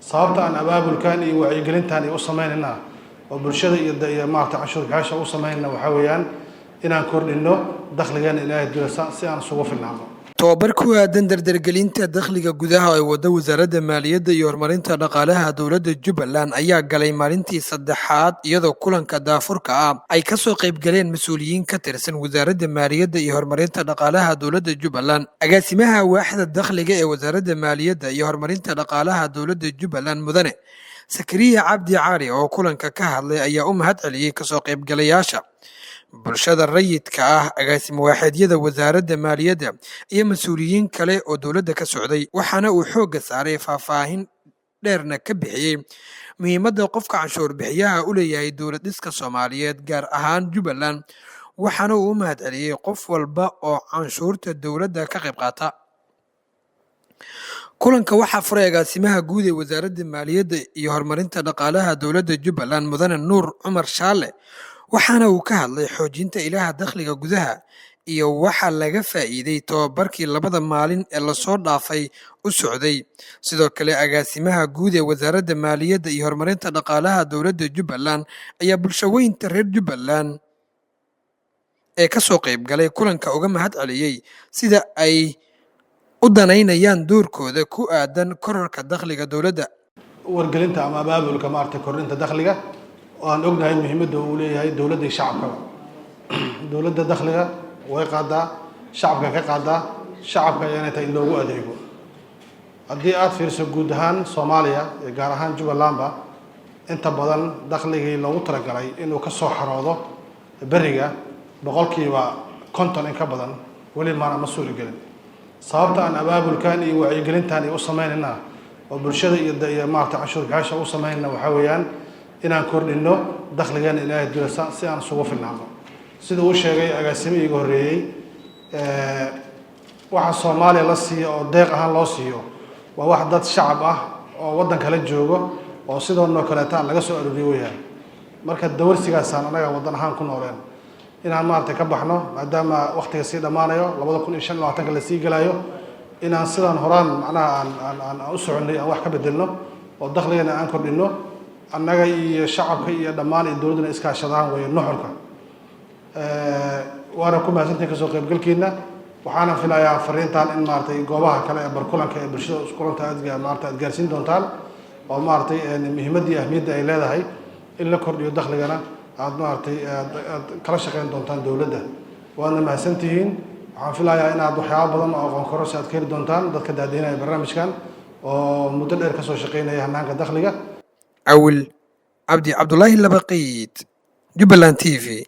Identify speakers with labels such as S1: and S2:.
S1: Sababta aan abaabulkan iyo wacyigelintan iyo u samaynayna oo bulshada iyo maarata canshuur bixiyaasha u samaynayna waxaa weeyaan inaan kordhino dakhligeena, Ilaahay dulasa, si aan isugu filnaano.
S2: Tobabar ku aadan dardargelinta dakhliga gudaha ee wadda Wasaaradda Maaliyadda iyo Horumarinta Dhaqaalaha Dowladda Jubbaland ayaa galay maalintii saddexaad, iyadoo kulanka daafurka ah ay kasoo qaybgaleen mas-uuliyiin ka tirsan Wasaaradda Maaliyadda iyo Horumarinta Dhaqaalaha Dowladda Jubbaland. Agaasimaha waaxda dakhliga ee Wasaaradda Maaliyadda iyo Horumarinta Dhaqaalaha Dowladda Jubbaland, Mudane Sakariya Cabdi Cali, oo kulanka ka hadlay, ayaa u mahad celiyey kasoo qaybgalayaasha, bulshada rayidka ah, agaasimo waaxeedyada Wasaaradda Maaliyadda iyo mas-uuliyiin kale oo dowladda ka socday, waxaana uu xoogga saaray, faahfaahin dheerna ka bixiyey muhiimadda qofka canshuur bixiyaha u leeyahay dowlad dhiska Soomaaliyeed, gaar ahaan Jubbaland, waxaana uu u mahad celiyey qof walba oo canshuurta dowladda ka qayb qaata. Kulanka waxaa furay agaasimaha guud ee Wasaaradda Maaliyadda iyo Horumarinta Dhaqaalaha Dowladda Jubbaland, Mudane Nuur Cumar Shaale, waxaana uu ka hadlay xoojinta ilaha dakhliga gudaha iyo waxa laga faa'iiday tobabarkii 2da maalin ee lasoo dhaafay u socday. Sidoo kale, agaasimaha guud ee Wasaaradda Maaliyadda iyo Horumarinta Dhaqaalaha Dowladda Jubbaland ayaa bulshaweynta reer Jubbaland ee ka soo qayb galay kulanka uga mahad celiyey sida ay u danaynayaan doorkooda ku aadan kororka dakhliga dowladda.
S1: Wargelinta ama abaabulka maaragtay kordhinta dakhliga oo aan ognahay muhiimadda uu leeyahay dowladda iyo shacabkaba. Dowladda dakhliga way qaadaa, shacabka ka qaadaa, shacabka ayaanay tahay in loogu adeego. Haddii aada fiiriso guud ahaan Soomaaliya iyo gaar ahaan Jubbalandba, inta badan dakhligii loogu talagalay inuu ka soo xaroodo beriga, 50% in ka badan weli maana ma suuragelin. Sababta aan abaabulkan iyo wacyigelintan iyo u samaynayna oo bulshada iyo maarata canshuur bixiyaasha u samaynayna waxaa weeyaan inaan kordhino dakhligeena, Ilaahay dulasa, si aan isugu filnaano. Sida uu sheegay agaasimo iiga horreeyey, waxa Soomaaliya la siiyo oo deeq ahaan loo siiyo waa wax dad shacab ah oo waddan kala joogo oo sidoonoo kaleeta laga soo arooriyo weyaan. Marka dawarsigaasaan annaga waddan ahaan ku nooleen inaan maaragtay ka baxno, maadaama waktiga sii dhammaanayo, 2025ka lasii gelayo, inaan sidaan horaan macnaha aan u soconay aan wax ka bedelno oo dakhligana aan kordhino, annaga iyo shacabka iyo dhammaan iyo dowladduna iskaashadaan weeye nuxurka. Waana ku mahadsantihin kasoo qaybgalkiina. Waxaana filayaa fariintan in maaragtay goobaha kale ee barkulanka ee bulshada iskulanta aad maarata aad gaarsiin doontaan, oo maaragtay muhiimadda iyo ahmiyadda ay leedahay in la kordhiyo dakhligana aad maaragtay aad kala shaqeyn doontaan dowladda. Waadna mahadsantihiin. Waxaan filayaa inaad waxyaaba badan oo aqoon kororsi aad ka heli doontaan dadka daadiinaya barnaamijkan oo muddo dheer kasoo shaqeynaya hanaanka dakhliga.
S2: Cawil Cabdi Cabdulaahi Labaqiid, Jubbaland TV.